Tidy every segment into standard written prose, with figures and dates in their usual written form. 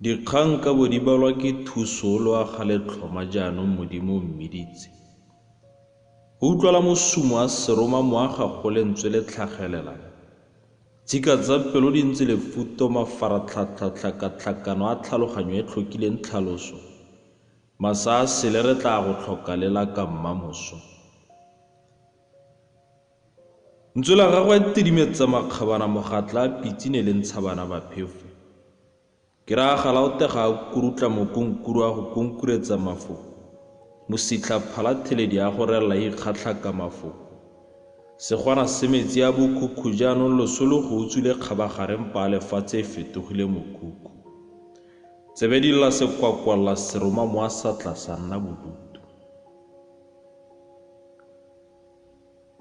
Dikgang ka bo di balwa ke Thuso o a ga Letlhoma jaanong Modimo o mmiditse. Go utlwala mosumo wa seromamowa ga go lentswe le tlhagelela. Tshika tsa pelo di ntse lefuto mafaratlhatlha tlhakatlhakano a tlhaloganyo e tlhokileng tlhaloso. Masa a sele re tla go tlhoka le la ka mmamoso. Ntswe la gagwe tidimetsa makgabana mogatla a pitse ne le ntsha bana ba phefo. Ke re a galaotega a kurutla mokunkuru a go kunkuretsa mafoko. Mositlha phala theledi a go relela e ikgatlha ka mafoko. Segwana se metsi a bokhukhu jaanong loso lo go utswile kgabagare mpa a lefatshe e fetogile mokhukhu. Tsebe di lla sekwakwalla seromamowa sa tla sa nna bodutu.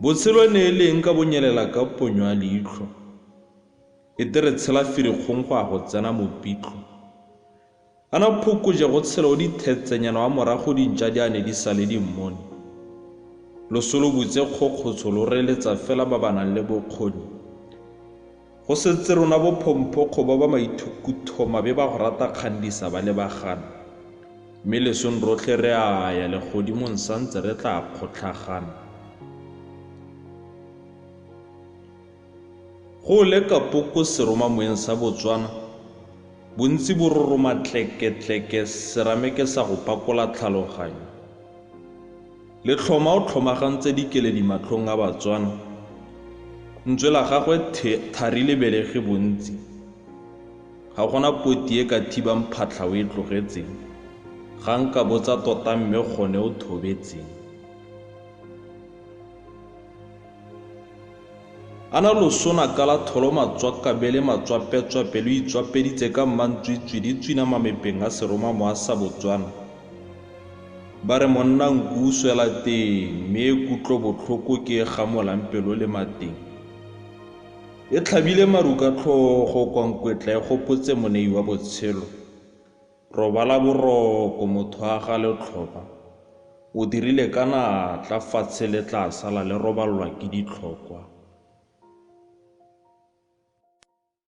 Botshelo e ne e le eng ka bo nyelela ka ponyo ya leitlho. E te re tshela firikgong go ya go tsena mopitlo. Ana phokoje go tshela o dithetsenyana wa morago dintša di a ne di sale di mmone. Loso lo butse kgokgotsho lo reletsa fela ba ba nang le bokgoni. Go setse rona bophomphokgo ba ba maithukutho mabe ba go rata kgang di sa ba lebagana. Mme lesong rotlhe re a ya legodimong santse re tla kgotlhagana. Go le kapoko seromamoyeng sa Botswana, bontsi bo roroma tleketleke serame ke sa go pakola tlhaloganyo. Letlhoma o tlhomagantse dikeledi matlhong a Batswana. Ntswe la gagwe thari le belege bontsi. Ga gona poti e ka thibang phatlha o e tlogetseng. Ga nka botsa tota mme gone o thobetseng. Ana loso naka la tholo matswakabele matswapetswape lo itswapeditse ka mmantswitswi di tswina mamepeng a seromamowa sa Botswana. Ba re monna nku o swela teng mme e kutlobotlhoko ke e gamolang pelo le mateng. E tlhabile maru ka tlhogo kwa nkwetla e gopotse monei wa botshelo. Robala boroko motho a ga letlhoba. O dirile ka natla fatshe le tla sala le robalwa ke ditlhokwa.